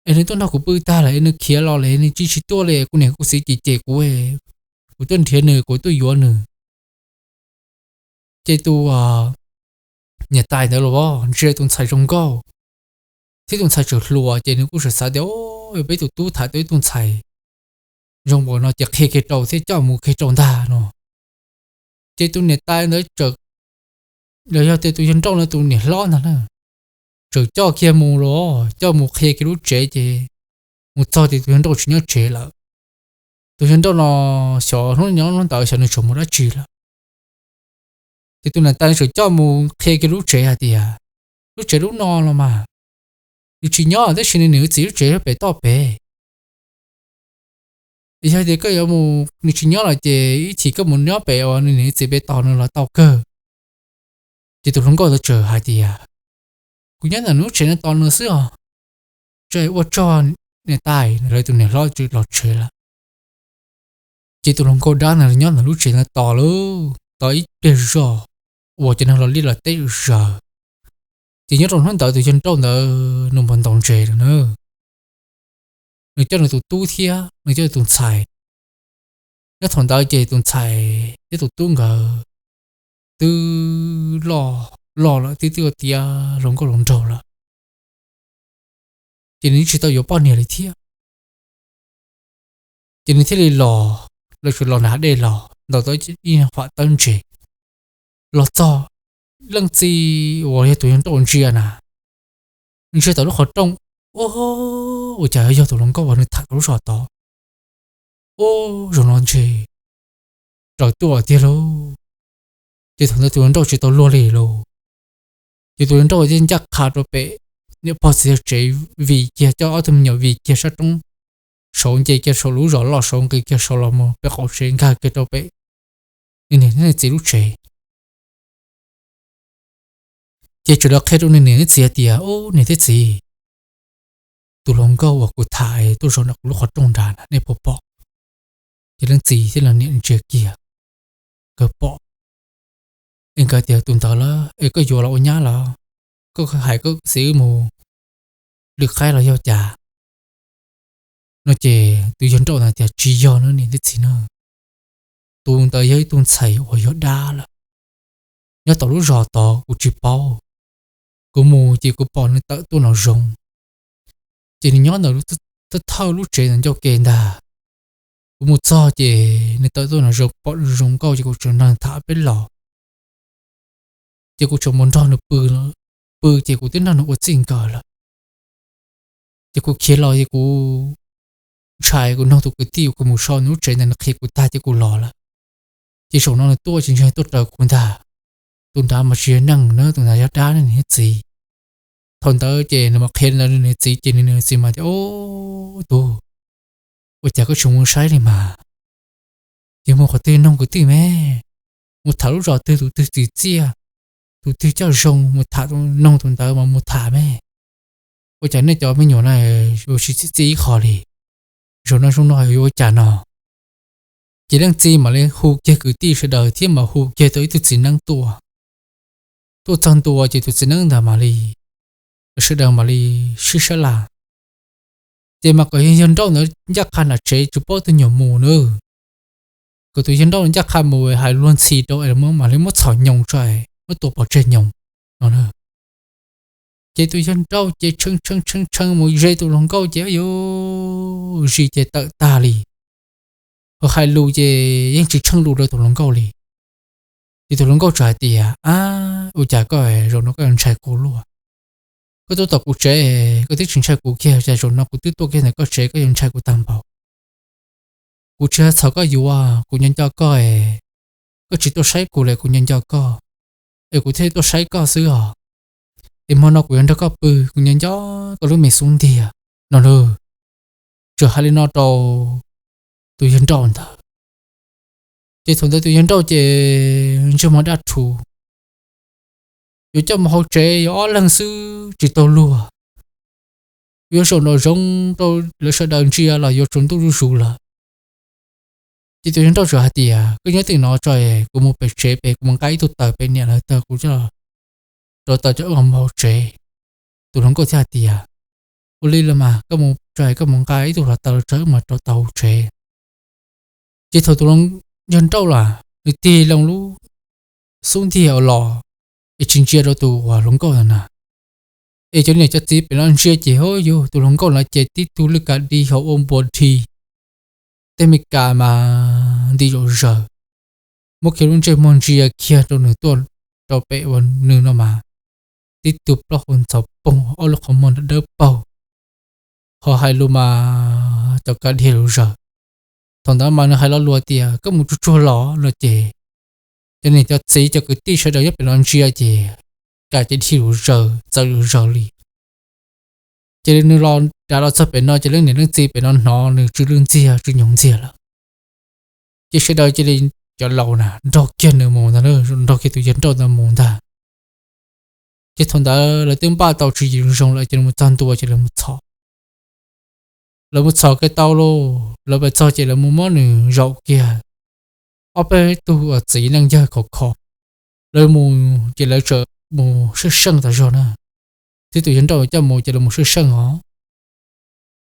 es nws tuaj nrog kuv pw tag lawm es nws khiav los lawm nws tsis tsis tuaj li, kuv niam kuv txiv cem cem kuv, kuv tuaj nrhiav nws, kuv tuaj yuav nws. Ces tus niam tais ntawd los as ntsia tus ntxhais zoo nkauj thiab tus ntxhais tseem hluas ces nws kuj tseem xav tias, Peb tus tub tham tau ib tug ntxhais zoo npaum no ces qhia kiag rau thiab coj mus kiag rau ntag no. Ces tus niam tais ntawd, los yog tias tus yawg nrauj no tus niam hlob ntag na, txawm coj kiag mus los, coj mus qhia kiag lub tsev ces mus txog ces tus yawg nrauj tsis nyob tsev lawm. Tus yawg nrauj no xyov hnub nyob hnub ntawd xyov nws tseem mus dab tsi lawm. Ces tus niam tais txawm coj mus qhia kiag lub tsev hais tias, Lub tsev lub no los mas, nws tsis nyob tab sis nws niam nws txiv lub tsev pem toj pem. Yog tias koj yuav mus, nws tsis nyob lawm ces ib chim koj mus nyob pem uas nws niam nws txiv pem tos nws los tau kawg. Ces tus hluas nkauj ntawd txawm hais tias, Kuv nyob ntawm nws lub tsev no tos nws xwb os. Tsis ua tsaug niam tais. Lawv tus niam hlob txawm los tsev lawm. Ces tus hluas nkauj dab ntawd nyob ntawm lub tsev ntawd tos lauj, tos ib pliag zog uas cov neeg los liaj los teb zaws. Ces nyob rau hnub ntawd tus yawg nrauj ntawd nws mus ntaus ntses lawm na. Nws coj nws tus tub thiab nws coj nws tus ntxhais. Nyob thaum ntawd ces tus ntxhais thiab tus tub nkawd twb loj, loj lawm, twb twb tiav hluas nkauj hluas nraug lawm. Ces nws tsis tau yuav poj niam li thiab. Ces nws thiaj li los, lawv tsuas los nram dej los ntaus tau ib fam tawb ntses. Los txog, leej txiv uas yog tus yawg nrauj ntsia na, ntsia tau lub qhov rooj, ua cas yog tus hluas nkauj uas nws tham tau lub zos tod. Ua, zaum no ntshe raws tuaj tiag lauj. Ces thaum ntawd tus yawg nrauj tsis tau luag li lauj. Ces tus yawg nrauj thiaj ncaj qha rau pem niam pog txiv tsev, vij kiag, coj ob tug me nyuam vij kiag sab roob, saum nce kiag saum lub zos loj saud, nqis kiag saud los mus pem qaum tsev, nkag kiag rau pem nws niam nws txiv lub tsev. Ces txawm los qhia rau nws niam nws txiv hais tias, Ub, niam thiab txiv, tus hluas nkauj uas kuv tham tuaj zaum nram kuv lub qhov rooj nrad na, nej puas pom? Ces leej txiv thiab leej niam ntsia kiag, nkawd pom. Es nkawd tias, Tus ntawd lawm es koj yuav los ua nyab los? Koj hais koj txiv wb mus lwm qaib los yog cas? No ces tus yawg nrauj ntawd tias, Tsis yog no niam thiab txiv na, tus ntawd yog ib tug ntxhais uas yog dab lawm, nyob tom lub zos tod kuv tsis paub. Kuv mus ces kuv pom nws tawm tuaj nraum zoov, ces nws nyob ntawm thawj thawj lub tsev ntawm ncauj ke ntag. Kuv mus txog ces nws tawm tuaj nraum zoov, pom zoo nkauj ces kuv tseem nrog nws tham peb los. Ces kuv tseem mus nrog nws pw, pw ces kuv twb nrog nws ua txij nkawm lawm. Ces kuv khiav los ces kuv ntshai, kuv nug tus kwv tij uas kuv mus so nws lub tsev ntawd nws qhia kuv tag ces kuv los lawm. Ces zaum no nws tuaj ces ntshe tuaj raws kuv ntag. Tus nrad mas tsis yog neeg na, tus nrad yog dab ne nws thiab txiv. Thaum ntawd ces nws mam qhia ntawd nws txiv ces nws txiv mas tias, Ub, tug, ua cas koj tsis mus saib li mas? Yog mus qhov twg nug kwv tij me, mus tham lub zos twg tus twg txim txiaj, tus twg coj zoo mus tham, nug tus ntawd mas mus tham me. Ua cas nej cov me nyuam na, ua tsis txim txiaj ib qho li. Zaum no zoo no yuav ua cas no? Ces leej txiv mam li hu kiag kwv tij sawv daws thiab mam hu kiag tau ib tug txiv neeb tuaj. Tuaj txog ntua ces tus txiv neeb ntawd mam li, sawv daws mam li sib sab laj. Ces mas kom yawg nrauj ntawd ncaj qha nram tsev tsis pub tus nyuam mus na. Kom tus yawg nrauj ncaj qha mus hais luag ntxhi rau es mam li muab txhom nyoos tso, muab tua pov tseg nyoos no. Ces tus yawg nrauj ces tshee tshee tshee tshee mus ze tus hluas nkauj ces yuav zis ces tawm tag li. Ho hais lus ces yeej tsis tsheej lus rau tus hluas nkauj li. Ces tus hluas nkauj txawm hais tias, Ab, ua cas koj zaum no koj yuav ntshai kuv luaj? Koj tuaj tom kuv tsev, koj twb tsis ntshai kuv kiag, cas zaum no kuv twb tuaj kiag ntawm koj tsev koj yuav ntshai kuv tag npaum? Kuv tsis txhom koj yuav, kuv nco nco koj es koj tsis tuaj saib kuv li, kuv nco nco koj es kuv thiaj tuaj saib koj xwb os. Es hmo no kuv yuav nrog koj pw, kuv nco nco koj lub me xub ntiag no na. Txawm hais li no rau tus yawg nrauj ntawd. Ces thaum ntawd tus yawg nrauj ces ntsej muag daj rhuv, yuav coj mus hauv tsev yuav ob leeg xwb tsis tau luag, yuav zaum nraum zoov rau lawv sawv daws ntsia los yuav tsaus ntuj zuj zus lawm. Ces tus yawg nrauj txawm hais tias, Koj nyob twj ywm no tso, kuv mus pem tsev pem, kuv mus nqa ib tug taws pem niam lawv taws kuv coj rau taws tso wb mam mus hauv tsev. Tus hluas nkauj thiaj hais tias, Ua li los mas koj mus tso, koj mus nqa ib tug hluav taws los tso wb mam rau taws hauv tsev. Ces thaum tus yawg nrauj los nws tig loo lub xub ntiag los es tsis ntsia rau tus hluas nkauj ntawd na, es cov niam cov txiv pem no ntsia ces, Hov yug, tus hluas nkauj no ces tib tug lwj kav dib hauv ua npua dhi, tej me kas mas nti zom zaws, muab kiag lub ntsej muag ntsia kiag rau nws tuaj rau pem uas nws no mas tib tug plaub hau ntxhov poog, ob lub qhov muag dawb paug, ho hais lus mas cov kas dhia lus zaws. Thaum ntawd mas nws hais lo lus tias, Koj mus tsuag tsuag los no ces cov niam cov txiv cov kwv tij sawv daws nyob pem no ntsia ces kas ces dhia lus zaws txawv lus zaws li. Ces nws los dav los txog pem no ces leej niam leej txiv pem no hnov nws tsw lwj ntxiag tsw nyoos ntxiag lawm. Ces sawv daws cia li, cov laus na nrog kiag nws mus ntag, nrog kiag tus yawg nrauj ntawd mus ntag. Ces thaum ntawd lawv twb npaj tau tswv yim zoo lawm ces lawv mus txog ntua ces lawv mus txhom. Lawv mus txhom kiag tau lauj, lawv pais txog ces lawv mus muab nws zaum kiag ob peb tug uas txiv neej yawg khov kho. Lawv mus ces lawv txawm mus seej seej tas zog na, thiab tus yawg nrauj coj mus ces lawv mus seej seej os.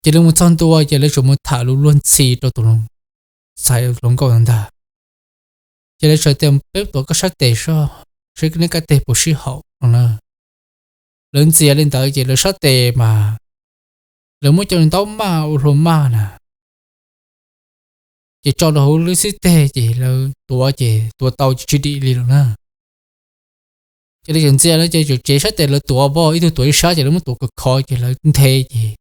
Ces lawv mus txog ntua ces lawv txawm mus tham lus luag ntxhi rau tus hluas nkauj ntawd ntag. Ces lawv txawm tias, Peb tuav koj sab tes seb neb kab teg puas sib haum no na. Lawv ntxias li ntawd ces lawv sab tes mas lawv muab cov ntaub maj ua hlua maj na, ces tso rau hauv lub xib teg ces lawv tuav ces tuav tau ces tsis dim li lawm na. Ces lawv txawm ntxias no ces tsev sab tes lawv tuav pom ib tug tuav ib sab ces lawv muab tuav khov khov ces lawv nthe ces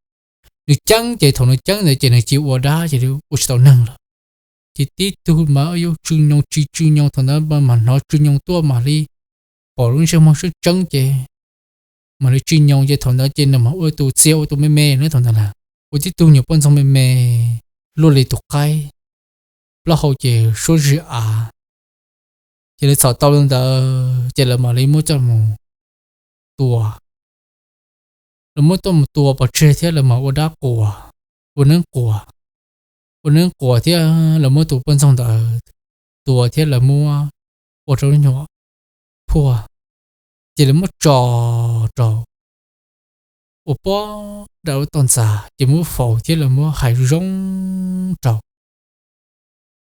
nws ceeb ces thaum nws ceeb ntawd ces nws cia ua dab ces ua tsis tau neeg lawm. Ces tib tug mas yuav tsw nyoos tsis tsw nyoos, thaum ntawd mas hnov tsw nyoos tuaj mam li pom lub ntsej muag tseeb tseeb ces mam li tsw nyoos ces thaum ntawd ces nws mas ua tus txia ua tus me me na, thaum ntawd na ua tib tug nyuam poj ntxoog me me luaj li tus qaib, plaub hau ces suab zig av. Ces lawv txhom tau li ntawd ces lawv mam li muab coj mus tua. Lawv muab coj mus tua pov tseg thiab lawv mam ua dab quas, ua neeb quas, ua neeb quas thiab lawv muab tus poj ntxoog ntawd tua thiab lawv muab ua rau lub nyuam phuaj, ces lawv muab tso rau ua pob dam lub toj ntxas ces muab faus thiab lawv muab hais zoo rau.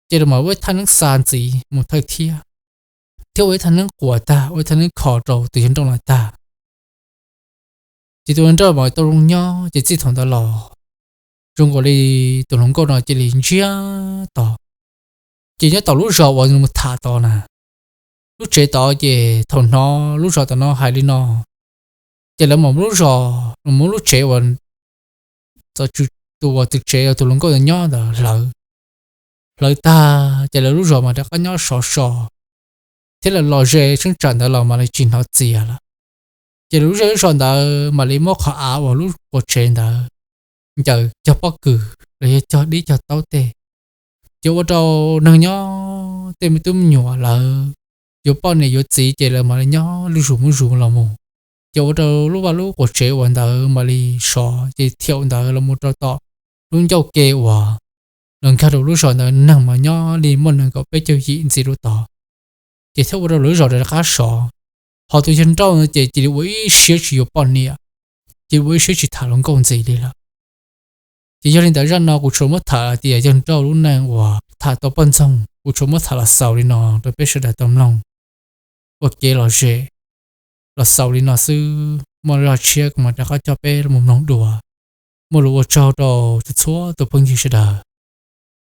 Ces lawv mam ua ib thaj neeb xa ntxiv mus thawj thiab, thiab ua ib thaj neeb quas tag, ua ib thaj neeb kho rau tus yawg nrauj no tag. Ces tus yawg nrauj mam tau zoo nyob ces txij thaum ntawd los zoo nkaus li tus hluas nkauj no cia li ntsiag to. Ces nyob tom lub zos uas nws mus tham tod na, lub tsev tod ces thaum hnov lub zos tom no hais li no, ces lawv mam muab lub zos, mam muab lub tsev uas txawv tsw tus uas txwv tsev uas tus hluas nkauj ntawd nyob ntawd hlawv. Hlawv tag ces lawv lub zos mas rov qab nyob sov so, thiab lawv los ze sab tsam ntawd los mam li tsis hnov txias lawm. Ces lawv lub zej lub zos ntawd mam li muab qhov av uas lub quas tsev ntawd ncaws cog pob kws los yog cog dib cog taub tej, ces ua rau neeg nyob tej me tub me nyuam lawv yuav poj niam yuav txiv ces lawv mam li nyob lub zus muab zus los mus. Ces ua rau lub vaj lub quas tsev uas ntawd mam li sov, ces thiaum ntawd los mus rau tom lub ncauj ke uas los nkag rau lub zos ntawd neeg mas nyob li muaj nees nkaum peb caug yim ntxiv rau tod. Ces thiaj ua rau lawv lub zos rov qab sov. Ho tus yawg nrauj no ces cia li ua ib siab tsis yuav poj niam, cia li ua ib siab tsis tham hluas nkauj ntxiv li lawm. Ces yog li ntawd zaj no kuv tsuas muab tham hais tias yawg nrauj lub neej uas tham tau poj ntxoog, kuv tsuas muab tham los xaus li no rau peb sawv daws tau mloog ua kev lom zem los xaus li no xwb. Muaj zaj tshiab kuv mam rov qab coj peb mus mloog dua. Muaj lus ua tsaug rau txhua txhua tus phooj ywg sawv daws.